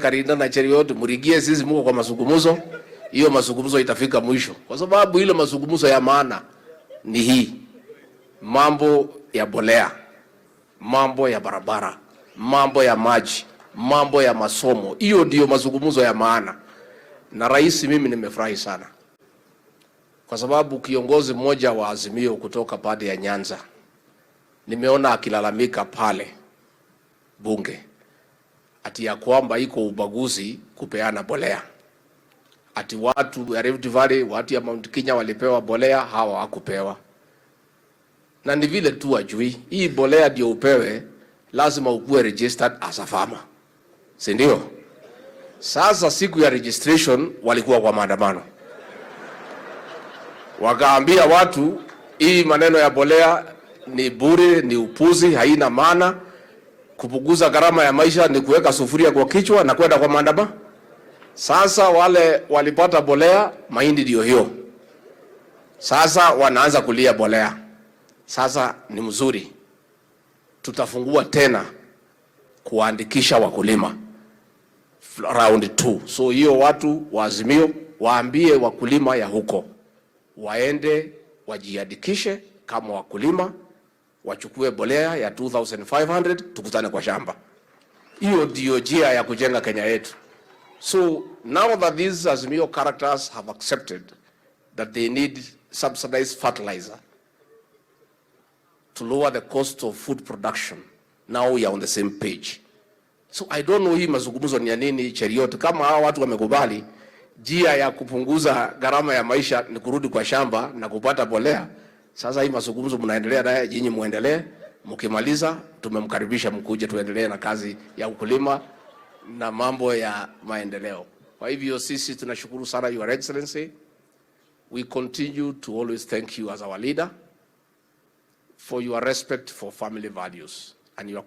Karinda na Cheruiyot, murigie sisi muko kwa mazungumzo. Hiyo mazungumzo itafika mwisho, kwa sababu ile mazungumzo ya maana ni hii mambo ya mbolea, mambo ya barabara, mambo ya maji, mambo ya masomo. Hiyo ndiyo mazungumzo ya maana. Na rais, mimi nimefurahi sana kwa sababu kiongozi mmoja wa Azimio kutoka pande ya Nyanza nimeona akilalamika pale bunge ati ya kwamba iko ubaguzi kupeana mbolea, ati watu ya Rift Valley, watu ya Mount Kenya walipewa mbolea, hawa hawakupewa. Na ni vile tu wajui hii mbolea ndio upewe, lazima ukuwe registered as a farmer, si ndio? Sasa siku ya registration walikuwa kwa maandamano, wakaambia watu hii maneno ya mbolea ni bure, ni upuzi, haina maana. Kupunguza gharama ya maisha ni kuweka sufuria kwa kichwa na kwenda kwa maandamano. Sasa wale walipata mbolea, mahindi ndio hiyo. Sasa wanaanza kulia mbolea. Sasa ni mzuri, tutafungua tena kuandikisha wakulima round 2. So hiyo watu wa Azimio waambie wakulima ya huko waende wajiandikishe kama wakulima, wachukue mbolea ya 2500 tukutane kwa shamba. Hiyo ndio njia ya kujenga Kenya yetu. So now that these Azimio characters have accepted that they need subsidized fertilizer to lower the cost of food production, now we are on the same page. So I don't know hii mazungumzo ni ya nini, Cheruiyot. Kama hawa watu wamekubali njia ya kupunguza gharama ya maisha ni kurudi kwa shamba na kupata mbolea. Sasa hii mazungumzo mnaendelea naye, nyinyi muendelee. Mkimaliza tumemkaribisha mkuje tuendelee na kazi ya ukulima na mambo ya maendeleo. Kwa hivyo sisi tunashukuru sana, Your Excellency. We continue to always thank you as our leader for your respect for family values and your